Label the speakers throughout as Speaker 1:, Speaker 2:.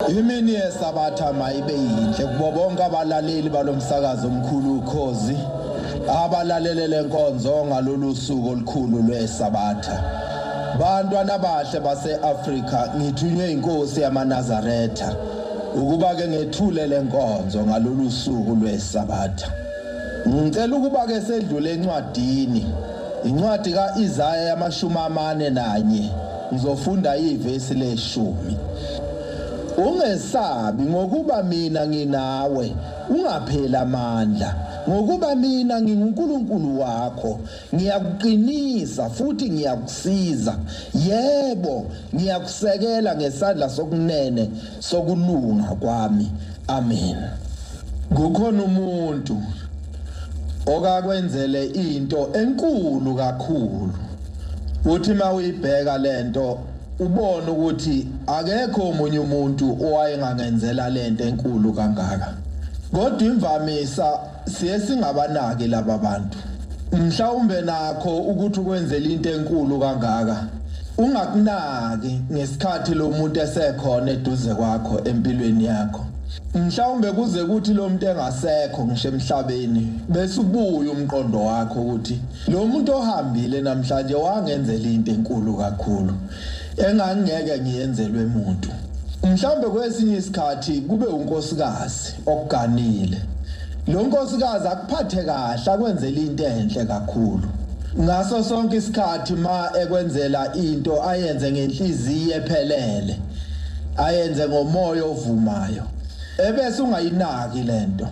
Speaker 1: Imini yesabatha mayibe yinhle kubo bonke abalaleli balomsakazo omkhulu ukhozi abalalele lenkonzo ngalolu suku olukhulu lwesabatha. Bantwana abahle base-Afrika, ngithunywe inkosi yamaNazaretha ukuba ke ngethule lenkonzo ngalolu suku lwesabatha. Ngicela ukuba ke sedlule encwadini, incwadi kaIsaya yamashumi amane nanye, ngizofunda ivesi leshumi. Ungesabi ngokuba mina nginawe, ungapheli amandla, ngokuba mina nginguNkulunkulu wakho, ngiyakuqinisa futhi ngiyakusiza, yebo, ngiyakusekela ngesandla sokunene sokulunga kwami. Amen. Kukhona umuntu okakwenzele into enkulu kakhulu, uthi mawuyibheka lento ubone ukuthi akekho omunye umuntu owayengangenzela lento enkulu kangaka. Kodwa imvamisa siye singabanaki laba bantu. Mhlawumbe nakho ukuthi ukwenzela into enkulu kangaka ungakunaki ngesikhathi lo muntu esekhona eduze kwakho empilweni yakho. Mhlawumbe kuze kuthi lo muntu engasekho ngisho emhlabeni, bese ubuya umqondo wakho ukuthi lo muntu ohambile namhlanje wangenzela into enkulu kakhulu engangeke ngiyenzelwe umuntu. Mhlawumbe kwesinye isikhathi kube unkosikazi okuganile. Lo nkosikazi akuphathe kahle, akwenzele into enhle kakhulu. Ngaso sonke isikhathi ma ekwenzela into ayenze ngenhliziyo ephelele, ayenze ngomoya ovumayo, ebese ungayinaki lento.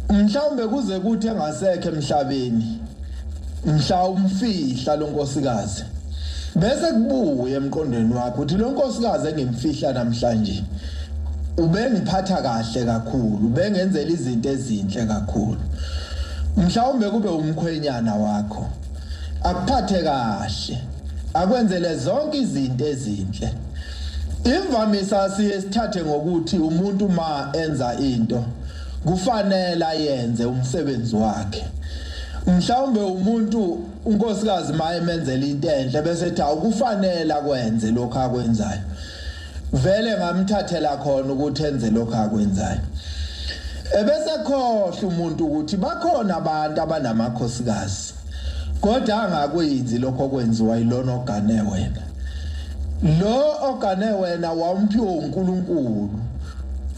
Speaker 1: Mhlawumbe kuze kuthi engasekho emhlabeni, mhla umfihla lo nkosikazi, bese kubuye emqondweni wakho ukuthi lo nkosikazi engimfihla namhlanje ubengiphatha kahle kakhulu, ubengenzela izinto ezinhle kakhulu. Mhlawumbe kube umkhwenyana wakho, akuphathe kahle, akwenzele zonke izinto ezinhle. Imvamisa siye sithathe ngokuthi umuntu ma enza into kufanele ayenze umsebenzi wakhe. Mhlawumbe umuntu unkosikazi ma emenzela into enhle bese ethi awukufanele akwenze lokho akwenzayo, vele ngamthathela khona ukuthi enze lokho akwenzayo. Ebese khohlwa umuntu ukuthi bakhona abantu abanamakhosikazi kodwa angakwenzi lokho okwenziwa yilona ogane wena. Lo ogane wena wawumphiwe uNkulunkulu,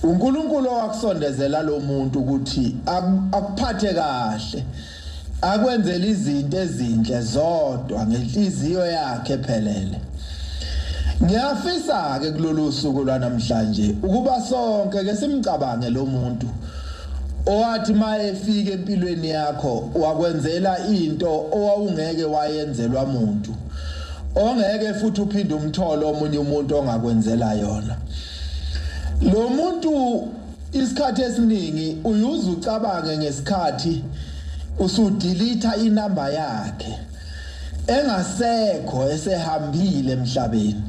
Speaker 1: uNkulunkulu owakusondezela lo muntu ukuthi akuphathe kahle, akwenzele izinto ezinhle zodwa ngenhliziyo yakhe ephelele. Ngiyafisa ke kulolu suku lwanamhlanje ukuba sonke ke simcabange lo muntu owathi mayefika empilweni yakho wakwenzela into owawungeke wayenzelwa muntu, ongeke futhi uphinde umthole omunye umuntu ongakwenzela yona. Lo muntu isikhathi esiningi uyuze ucabange ngesikhathi usudelete inamba yakhe engasekho, esehambile emhlabeni,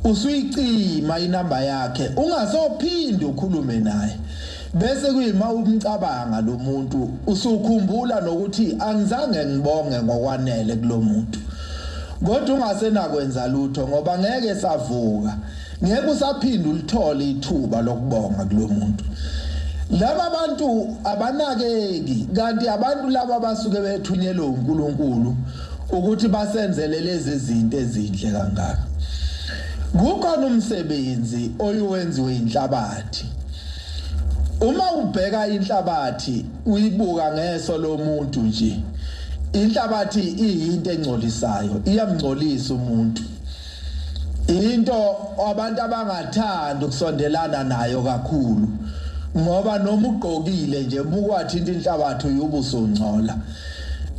Speaker 1: usuyicima inamba yakhe ungasophinde ukhulume naye, bese kuyima umcabanga lo muntu usukhumbula nokuthi angizange ngibonge ngokwanele kulomuntu. Kodwa ungasenakwenza lutho ngoba ngeke savuka, ngeke usaphinda ulithole ithuba lokubonga kulomuntu. Laba bantu abanakeki, kanti abantu laba basuke bethunyelwe uNkulunkulu ukuthi basenzele lezi zinto ezinhle kangaka. Kukhona umsebenzi oyenziwe inhlabathi. Uma ubheka inhlabathi uyibuka ngeso lomuntu nje, inhlabathi iyinto engcolisayo, iyamngcolisa umuntu. Into abantu abangathanda ukusondelana nayo kakhulu, ngoba noma ugqokile nje mukwathinta inhlabathi uyubusongcola.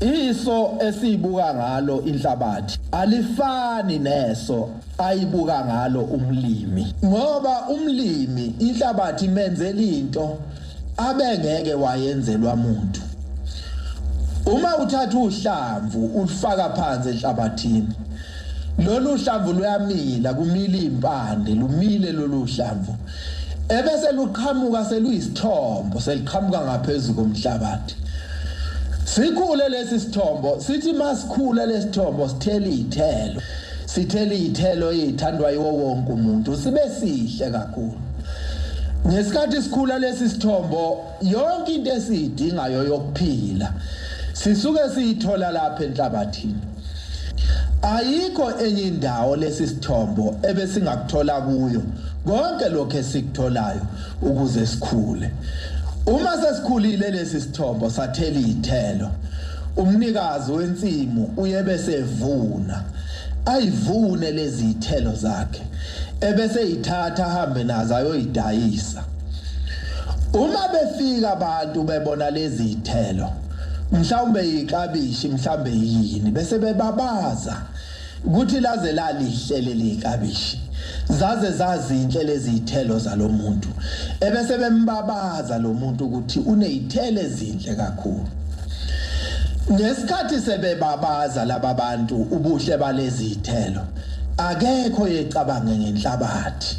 Speaker 1: Iso esibuka ngalo inhlabathi alifani neso ayibuka ngalo umlimi, ngoba umlimi inhlabathi imenzela into abengeke wayenzelwa muntu. Uma uthatha uhlamvu ulufaka phansi enhlabathini, lolu hlamvu luyamila, kumila impande, lumile lolu hlamvu, ebese luqhamuka seluyisithombo, seliqhamuka ngaphezulu komhlabathi. Sikhule lesi sithombo, sithi masikhule lesithombo sithele izithelo, sithele izithelo ezithandwa yiwo wonke umuntu, sibe sihle kakhulu. Ngesikhathi sikhula lesi sithombo, yonke into esiyidingayo yokuphila sisuke siyithola lapha enhlabathini. Ayikho enye indawo lesi sithombo ebesingakuthola kuyo konke lokho esikutholayo ukuze sikhule. Uma sesikhulile lesi sithombo sathela izithelo, umnikazi wensimu uye bese evuna, ayivune lezi zithelo zakhe, ebese eyithatha ahambe nazo ayoyidayisa. Uma befika abantu bebona lezi zithelo, mhlawumbe iklabishi, mhlawumbe yini, bese bebabaza ukuthi laze lalihle leli klabishi, zaze zazinhle lezi zithelo zalomuntu, ebese bembabaza lo muntu ukuthi unezithelo ezinhle kakhulu. Ngesikhathi sebebabaza laba bantu ubuhle balezi zithelo, akekho yecabange ngenhlabathi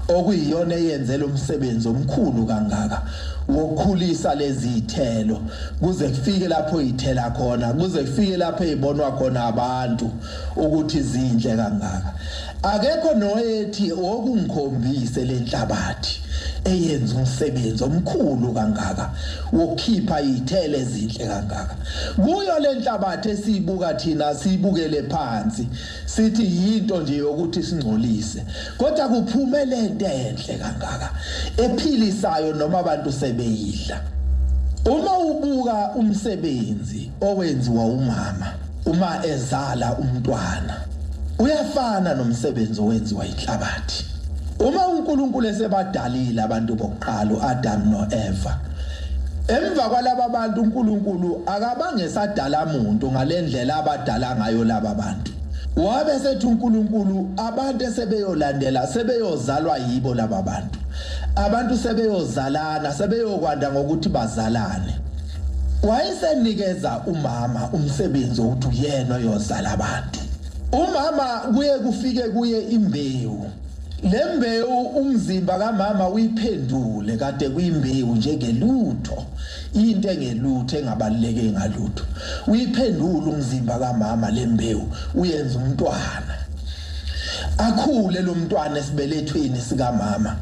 Speaker 1: okuyiyona eyenzela umsebenzi omkhulu kangaka wokukhulisa lezi zithelo kuze kufike lapho izithela khona, kuze kufike lapho ezibonwa khona abantu ukuthi zinhle kangaka. Akekho noyethi okungikhombise lenhlabathi eyenza umsebenzi omkhulu kangaka wokukhipha izithelo ezinhle kangaka. Kuyo lenhlabathi esiyibuka thina siyibukele phansi sithi yinto nje yokuthi singcolise, kodwa kuphume lento enhle kangaka ephilisayo noma abantu sebeyidla. Uma ubuka umsebenzi owenziwa umama uma ezala umntwana, uyafana nomsebenzi owenziwa inhlabathi. Uma uNkulunkulu esebadalile abantu bokuqala uAdam noEva, emva kwalaba bantu uNkulunkulu akabange sadala umuntu ngalendlela abadala ngayo laba bantu. Wabe sethi uNkulunkulu abantu esebeyolandela sebeyozalwa yibo laba bantu, abantu sebeyozalana, sebeyokwanda ngokuthi bazalane. Wayesenikeza umama umsebenzi wokuthi uyena oyozala abantu. Umama kuye kufike kuye imbewu, le mbewu umzimba kamama uyiphendule kade kuyimbewu njengelutho, into engelutho engabaluleke ngalutho. Uyiphendule umzimba kamama le mbewu, uyenza umntwana, akhule lo mntwana esibelethweni sikamama,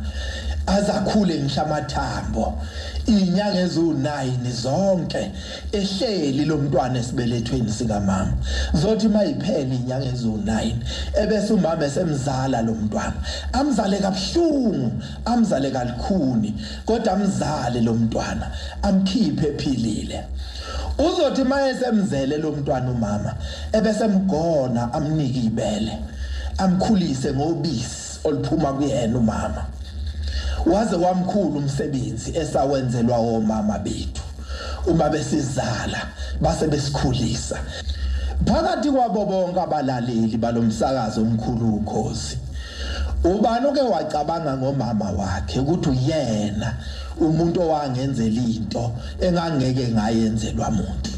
Speaker 1: azakhule ngisho amathambo inyanga ezu9 zonke ehleli lo mntwana esibelethweni sikamama. Zothi mayiphela inyanga ezu9 ebese umama esemzala lo mntwana, amzale kabuhlungu, amzale kalikhuni, kodwa amzale lo mntwana amkhiphe ephilile. Uzothi mayesemzele lo mntwana umama ebese emgona, amnike ibele, amkhulise ngobisi oluphuma kuyena umama. Waze wamkhulu umsebenzi esawenzelwa omama bethu uma besizala base besikhulisa. Phakathi kwabo bonke abalaleli balomsakazo omkhulu uKhozi, ubani oke wacabanga ngomama wakhe ukuthi uyena umuntu owangenzela into engangeke ngayenzelwa umuntu?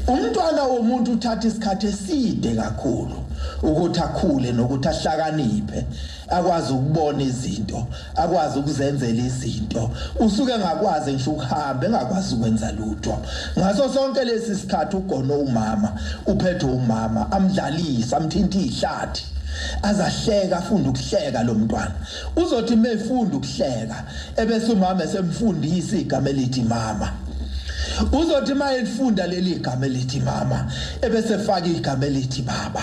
Speaker 1: Umntwana womuntu uthatha isikhathi eside kakhulu ukuthi akhule nokuthi ahlakaniphe, akwazi ukubona izinto, akwazi ukuzenzela izinto. Usuke engakwazi ngisho ukuhamba, engakwazi ukwenza lutho. Ngaso sonke lesi sikhathi ugono umama, uphethe umama, amdlalise, amthinte ihlathi, azahleka, afunda ukuhleka lo mntwana. Uzothi mefunda ukuhleka ebese umama esemfundisa igama elithi mama. Uzothi mayefunda leli igama elithi mama ebese faka igama elithi baba,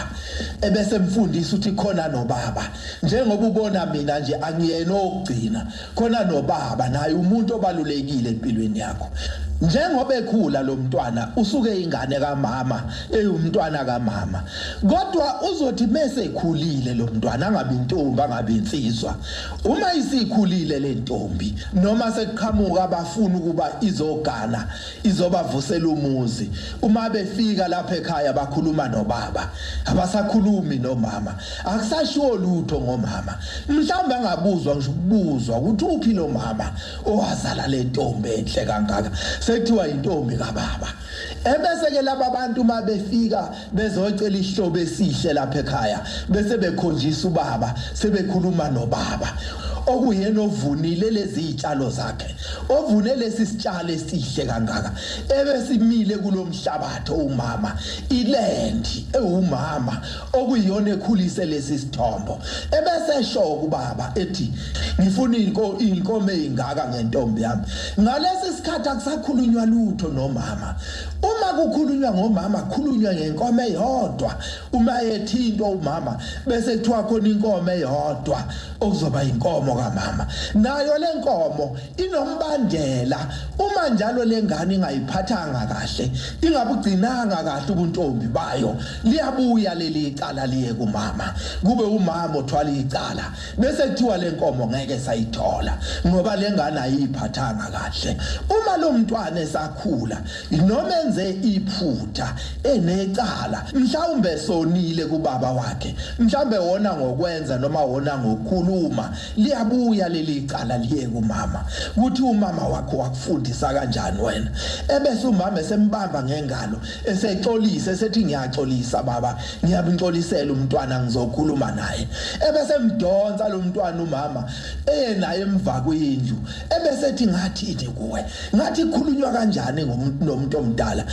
Speaker 1: ebese mfundisa ukuthi khona nobaba. Njengoba ubona mina nje angiyena okugcina, khona nobaba naye umuntu obalulekile empilweni yakho. Njengoba ekhula lo mntwana usuke ingane kamama, eyumntwana kamama, kodwa uzothi mase ekhulile lo mntwana angabi intombi, angabi insizwa. Uma isikhulile le ntombi noma sekuqhamuka abafuna ukuba izogana, izobavusela umuzi, uma befika lapha ekhaya bakhuluma nobaba, abasakhulumi nomama, akusashiwo lutho ngomama. Mhlawumbe angabuzwa ngisho ukubuzwa ukuthi uphi lo mama owazala le ntombi enhle kangaka, sekuthiwa intombi kababa. Ebese ke laba bantu uma befika bezocela isihlobo esihle lapha ekhaya, bese bekhonjisa ubaba, sebekhuluma nobaba. okuyena ovunile lezi izitshalo zakhe, ovune lesi sitshalo esihle kangaka ebesimile kulomhlabathi owumama, ilendi ewumama okuyiyona ekhulise lesi sithombo. Ebese esho kubaba ethi ngifuna inkomo ezingaka ngentombi yami. Ngalesi sikhathi akusakhulunywa lutho nomama. Uma kukhulunywa ngomama kukhulunywa ngenkomo eyodwa. Uma ethintwa umama bese kuthiwa khona inkomo eyodwa okuzoba inkomo kamama. Nayo lenkomo inombandela. Uma njalo lengane ingayiphathanga kahle, ingabugcinanga kahle ubuntombi bayo, liyabuya leli icala liye kumama, kube umama othwala icala, bese kuthiwa lenkomo ngeke sayithola ngoba lengane ayiphathanga kahle. Uma lo mntwana esakhula noma enze iphutha enecala, mhlawumbe sonile kubaba wakhe, mhlawumbe wona ngokwenza noma wona ngokukhuluma, liyabuya leli icala liye kumama, kuthi umama wakho wakufundisa kanjani wena? Ebese umama esembamba ngengalo esexolisa, esethi ngiyaxolisa baba, ngiyamxolisela umntwana, ngizokhuluma naye. Ebese emdonsa lo mntwana umama eye naye emva kwindlu, ebese ethi ngathini kuwe, ngathi khulunywa kanjani nomuntu omdala,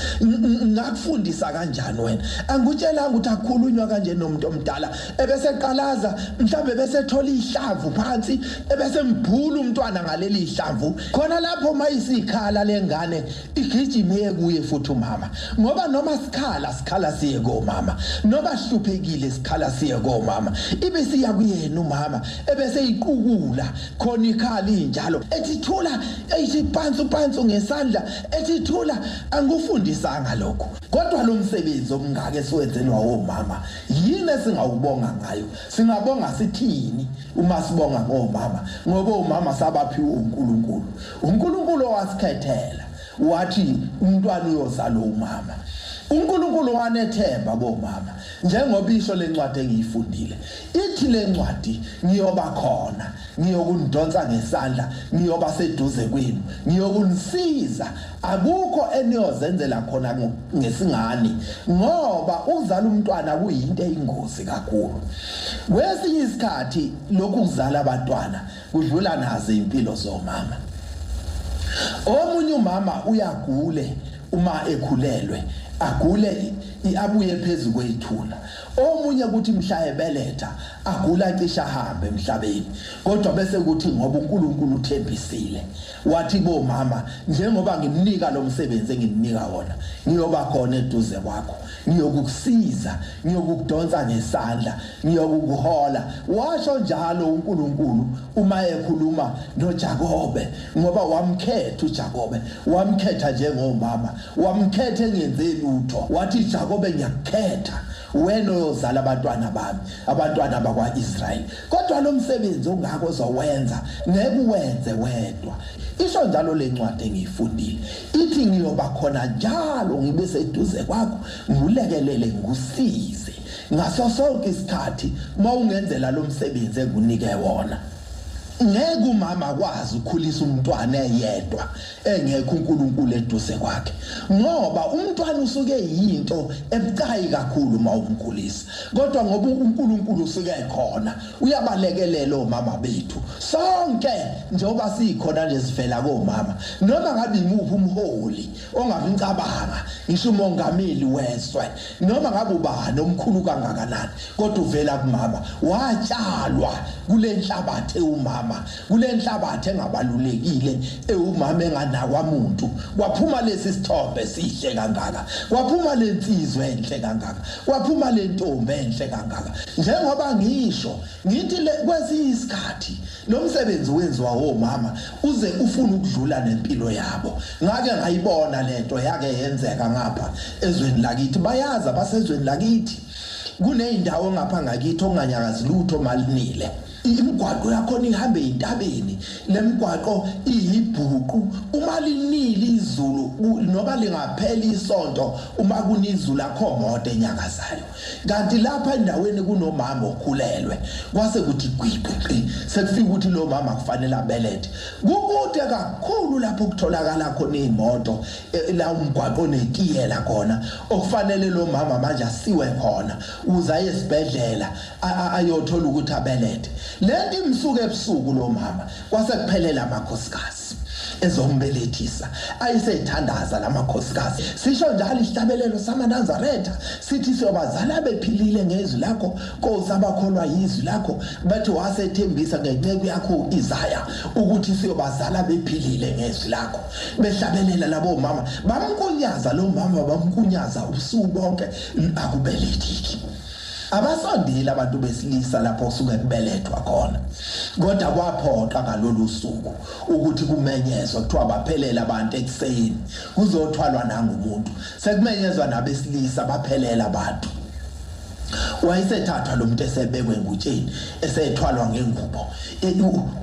Speaker 1: ngakufundisa kanjani wena, angikutshelanga ukuthi akukhulunywa kanje nomuntu omdala. Ebese qalaza mhlambe bese thola ihlamvu phansi, ebese mbhula umntwana ngaleli ihlamvu khona lapho. Mayisikhala lengane igijime kuye futhi umama, ngoba noma sikhala sikhala siye komama, noma hluphekile sikhala siye komama, ibe siya kuyena umama, ebese iqukula khona ikhala injalo, ethi thula, ethi phansi phansi ngesandla, ethi thula, angikufundisanga lokho. Kodwa lo msebenzi omngaka esiwenzelwa omama, yini esingawubonga ngayo? Singabonga sithini uma sibonga ngomama? Ngoba omama sabaphiwe uNkulunkulu, uNkulunkulu owasikhethela wathi umntwana uyozala umama. uNkulunkulu wanethemba bomama, njengoba isho lencwadi engiyifundile, ithi lencwadi ngiyoba khona, ngiyokundonsa ngesandla, ngiyoba seduze kwenu, ngiyokunisiza, akukho eniyozenzela khona ngesingane, ngoba ukuzala umntwana kuyinto eyingozi kakhulu. Kwesinye isikhathi lokhu kuzala abantwana kudlula nazo impilo zomama. Omunye umama uyagule uma ekhulelwe, agule abuye phezulu kwethuna. Omunye kuthi mhla ebeletha agula cisha ahambe emhlabeni, kodwa bese kuthi ngoba uNkulunkulu uthembisile wathi bomama, njengoba ngimnika lo msebenzi engimnika wona, ngiyoba khona eduze kwakho, ngiyokukusiza, ngiyokukudonsa ngesandla, ngiyokukuhola. Washo njalo uNkulunkulu uma ekhuluma noJakobe, ngoba wamkhetha uJakobe, wamkhetha njengomama, wamkhetha engenze lutho, wathi Jakobe ngiyakukhetha wena oyozala abantwana bami, abantwana bakwaIsrayeli. Kodwa lo msebenzi ongako ozowenza ngeke uwenze wedwa. Isho njalo lencwadi engiyifundile, ithi ngiyoba khona njalo, ngibe seduze kwakho, ngikulekelele, ngikusize ngaso sonke isikhathi mawungenzela lo msebenzi engunike wona. Ngeke umama akwazi ukukhulisa umntwana eyedwa engekho uNkulunkulu eduze kwakhe, ngoba umntwana usuke yinto ebucayi kakhulu uma umkhulisa. Kodwa ngoba uNkulunkulu usuke ekhona, uyabalekelela omama bethu sonke, njengoba sikhona nje sivela komama. Noma ngabe imuphi umholi ongabicabanga, ngisho umongameli wezwe, noma ngabe ubani omkhulu kangakanani, kodwa uvela kumama, watshalwa kule nhlabathi ewumama, kule nhlabathi engabalulekile ewumama enganakwa muntu, kwaphuma lesi sithombe sihle kangaka, kwaphuma lensizwe enhle kangaka, kwaphuma lentombi enhle kangaka. Njengoba ngisho ngithi kwesinye isikhathi lo msebenzi wenziwa omama uze ufune ukudlula nempilo yabo. Ngake ngayibona lento yake yenzeka ngapha ezweni lakithi, bayazi abasezweni lakithi kuneyindawo ngapha ngakithi onganyakazi lutho malinile, imigwaqo yakhona ihambe entabeni, lemigwaqo iyibhuqu, uma linile izulu noma lingaphela isonto uma kunizulu akho moto enyakazayo. Kanti lapha endaweni kunomama okhulelwe, kwase kuthi gwiqiqi sekufika ukuthi lo mama kufanele abelethe. Kukude kakhulu lapho kutholakala khona imoto, la umgwaqo onetiyela khona, okufanele lo mama manje asiwe khona ukuze aye esibhedlela ayothola ukuthi abelethe. Lento imsuka ebusuku lo mama, kwase kuphelela amakhosikazi ezombelethisa, ayisethandaza lamakhosikazi. Sisho njalo isihlabelelo samaNazaretha sithi siyobazala bephilile ngezwi lakho, Nkosi, abakholwa yizwi lakho. Bathi wasethembisa ngenceku yakho uIsaya ukuthi siyobazala bephilile ngezwi lakho. Behlabelela labo mama, bamkunyaza lo mama, bamkunyaza ubusuku bonke, akubelethiki. Abasondile abantu besilisa lapho kusuke kubelethwa khona, kodwa kwaphoqa ngalolu suku ukuthi kumenyezwe, kuthiwa baphelela abantu ekuseni, kuzothwalwa nangumuntu. Sekumenyezwa nabesilisa, baphelela abantu. Wayesethathwa lo muntu esebekwe engutsheni, esethwalwa ngengubo,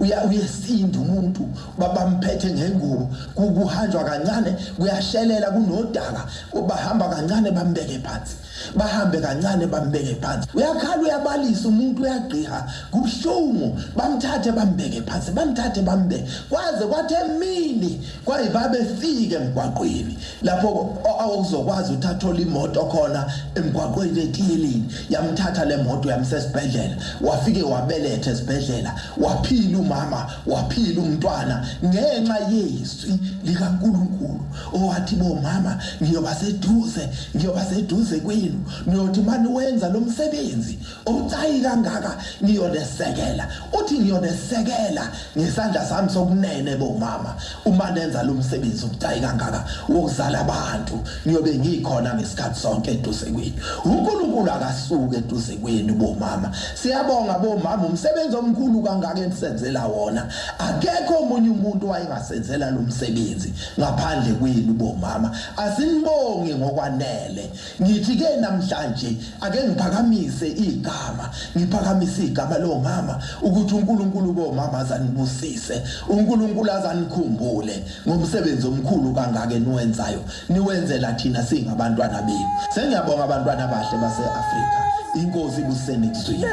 Speaker 1: uyesinda umuntu, babamphethe ngengubo, kuhanjwa kancane, kuyashelela, kunodaka, bahamba kancane bambeke phansi, bahambe kancane bambeke phansi. Uyakhala, uyabalisa umuntu, uyagqiha, kubuhlungu, bamthathe bambeke phansi, bamthathe bambeke, kwaze kwathi emini kwayibabefike emgwaqweni lapho awuzokwazi ukuthi athole imoto khona emgwaqweni etiyelini. Yamthatha le moto yamsa esibhedlela, wafike wabeletha esibhedlela, waphila umama, waphila umntwana ngenxa yezwi likaNkulunkulu owathi bomama ngiyoba seduze, ngiyoba seduze kwenu, niyothi mani wenza lo msebenzi obucayi kangaka, ngiyonesekela. Uthi ngiyonesekela ngesandla sami sokunene bomama, uma nenza lo msebenzi obucayi kangaka wokuzala abantu, ngiyobe ngikhona ngesikhathi sonke eduze kwenu. uNkulunkulu akasuke eduze kwenu bomama. Siyabonga bomama, umsebenzi omkhulu kangaka enisenzela wona. Akekho omunye umuntu wayengasenzela lo msebenzi ngaphandle kwenu bomama. Asinibongi ngokwanele. Ngithi ke namhlanje ake ngiphakamise igama, ngiphakamise igama lomama ukuthi uNkulunkulu bomama azanibusise, uNkulunkulu azanikhumbule ngomsebenzi omkhulu kangaka eniwenzayo, niwenzela thina singabantwana benu. Sengiyabonga abantwana abahle base-Afrika. Inkosi ibuseni kuzwile.